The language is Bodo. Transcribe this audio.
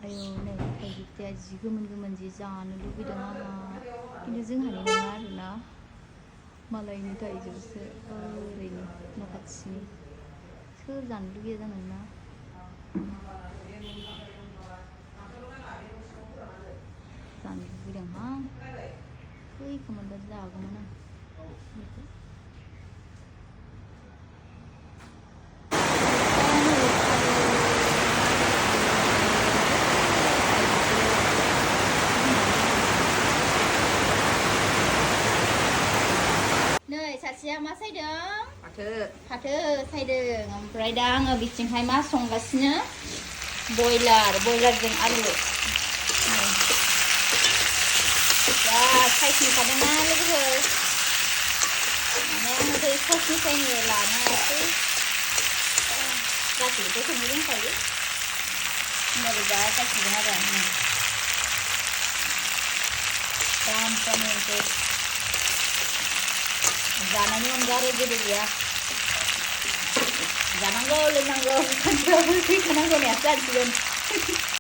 आयौ नै थाइजौ फिथाइया जि गोमोन जि जानो लुबैदों आंहा खिन्थु जोंहानि नङा आरोना मालायनि थाइजौसो ओरैनो न' खाथिनि सोर जानो लुगैया जानांगौना जानो लुबैदोंहां बैखौ मोनबा जागौमोन आं बेखौ नै सासेया मा सायदों फाथो सायदों ओमफ्राय दा आङो बिथिंहाय मा संगासिनो बयलारजों आलु दा सायफिनखादोंना लोगोफोर माने आङो दै ससनिफ्रायनो लानो हायासै गासैबो संनो रोंखायो होमबाबो दा सायफिनदों आरो दामफ्रानो जानायनि अनगा आरो जेबो गैया जानांगौ लोंनांगौ सानसेयावबो फैखानांगौ होननायासो जासिगोन